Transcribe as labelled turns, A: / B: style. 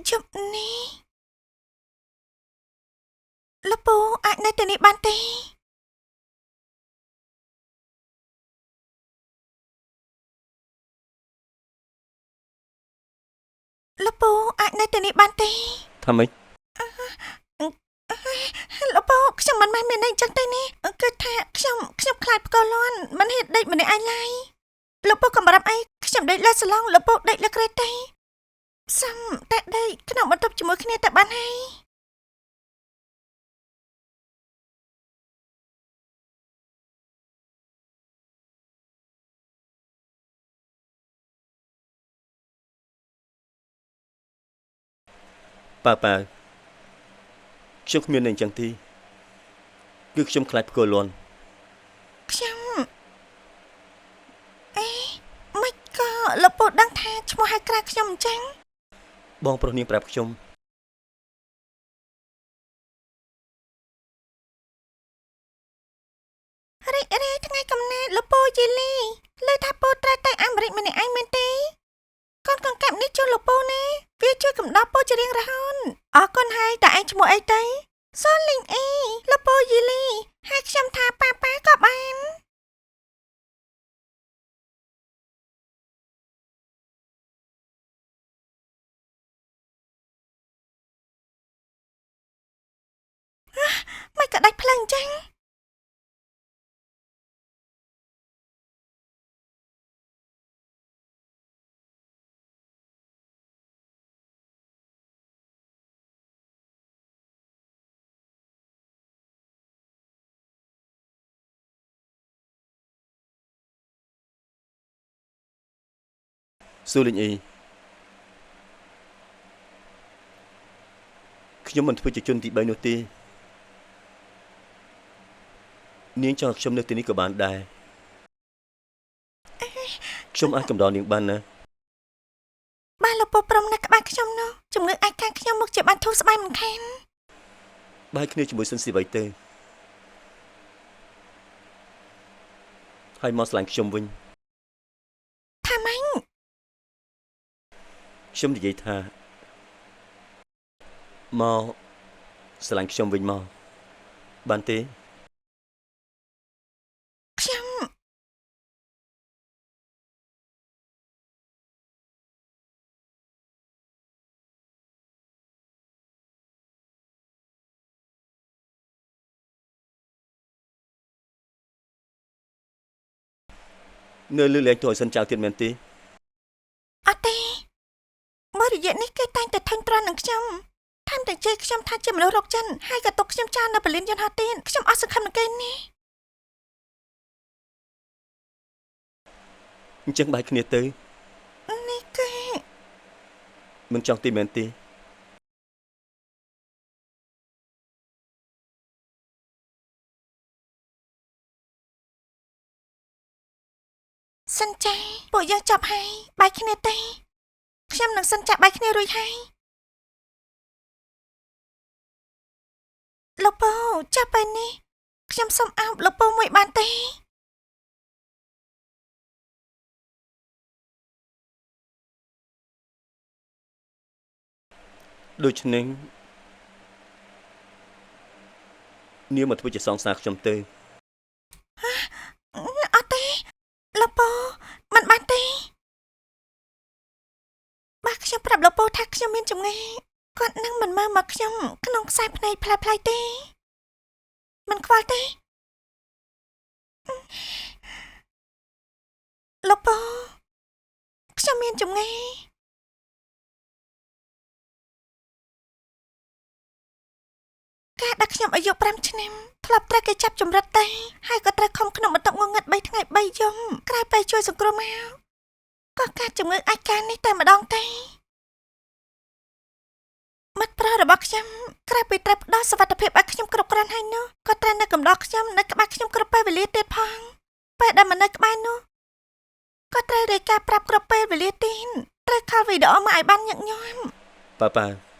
A: យប់នេះលោកពូអាចនៅទីនេះបានទេលោកពូអាចនៅទីនេះបានទេ
B: ថាម៉េច
A: លោកពូខ្ញុំមិនមែនមានន័យអញ្ចឹងទេនេះគឺថាខ្ញុំខ្លាចផ្គរលាន់មិនហ៊ានដេកម្នាក់ឯងឡើយលោកពូកុំបារម្ភអីខ្ញុំដេកលើសាឡុងលោកពូដេកលើគ្រែទេសំតែដេកក្នុងបន្ទប់ជាមួយគ្នាតែបានហើយ
B: ប៉ាប៉ាខ្ញុំគ្មានន័យអញ្ចឹងទេគឺខ្ញុំខ្លាចផ្គរលាន់
A: ខ្ញុំអេមិនក៏លោកពូដឹងថាឈ្មោះហៅក្រៅខ្ញុំអញ្ចឹង
B: បងប្រុសនាងប្រាប់ខ្ញុំ
A: រីករាយថ្ងៃកំណើតលោកពូយីលីលើថាពូត្រូវទៅអាមេរិកម្នាក់ឯងមែនទេកូនកង្កែបនេះជូនលោកពូណាវាជួយកំដរពូជារៀងរហូតអរគុណហើយតើឯងឈ្មោះអីទៅសូលីងអីលោកពូយីលីហើយខ្ញុំថាប៉ាប៉ាក៏បានមិនក៏ដាច់ភ្លើងអញ្ចឹង
B: ស៊ូលីងអ៊ីខ្ញុំមិនធ្វើជាជនទី3នោះទេនាងចង់ឲ្យខ្ញុំនៅទីនេះក៏បានដែរខ្ញុំអាចកំដរនាងបានណា
A: បានលោកពូព្រមនៅក្បែរខ្ញុំនោះជំងឺអាចកាខ្ញុំមកជាបានធូរស្បើយមិនខាន
B: បែកគ្នាជាមួយសិនស៊ីអ្វីទេហើយមកស្រឡាញ់ខ្ញុំវិញ
A: ថាម៉េច
B: ខ្ញុំនិយាយថាមកស្រឡាញ់ខ្ញុំវិញមកបានទេ
A: ខ្ញុំ
B: នៅលើកលែងទោសឲ្យសិនចៅទៀតមែនទេ
A: អត់ទេមួយរយៈនេះគេតែងតែធុញទ្រាន់នឹងខ្ញុំថែមទាំងជេរខ្ញុំថាជាមនុស្សរកចិនហើយក៏ទុកខ្ញុំចោលនៅពលានយន្តហោះទៀតខ្ញុំអស់សង្ឃឹមនឹងគេនេះ
B: អញ្ចឹងបែកគ្នាទៅ
A: នេះគេ
B: មិនចង់ទេមែនទេ
A: សិនចាពួកយើងចប់ហើយបែកគ្នាទេខ្ញុំនឹងសិនចាបែកគ្នារួចហើយលោកពូចាប់ពេលនេះខ្ញុំសូមអោបលោកពូមួយបានទេ
B: ដូច្នេះនាងមកធ្វើជាសង្សារខ្ញុំទៅ
A: អត់ទេលោកពូមិនបានទេបើខ្ញុំប្រាប់លោកពូថាខ្ញុំមានជំងឺគាត់នឹងមិនមើលមកខ្ញុំក្នុងខ្សែភ្នែកផ្លែផ្លែទេមិនខ្វល់ទេលោកពូខ្ញុំមានជំងឺការដែលខ្ញុំអាយុ5ឆ្នាំធ្លាប់ត្រូវគេចាប់ចម្រិតទេហើយក៏ត្រូវខំក្នុងបន្ទប់ងងឹត3ថ្ងៃ3យំក្រោយពេលជួយសង្គ្រោះមកក៏កើតជំងឺអាចការនេះតែម្ដងទេមិត្តប្រុសរបស់ខ្ញុំក្រៅពីត្រូវផ្ដល់សុវត្ថិភាពឲ្យខ្ញុំគ្រប់គ្រាន់ហើយនោះក៏ត្រូវនៅកំដរខ្ញុំនៅក្បែរខ្ញុំគ្រប់ពេលវេលាទៀតផងពេលដែលមិននៅក្បែរនោះក៏ត្រូវរាយការណ៍ប្រាប់គ្រប់ពេលវេលាទៀតត្រូវខលវីដេអូមកឲ្យបានញឹកញាប់
B: ប៉ាប៉ា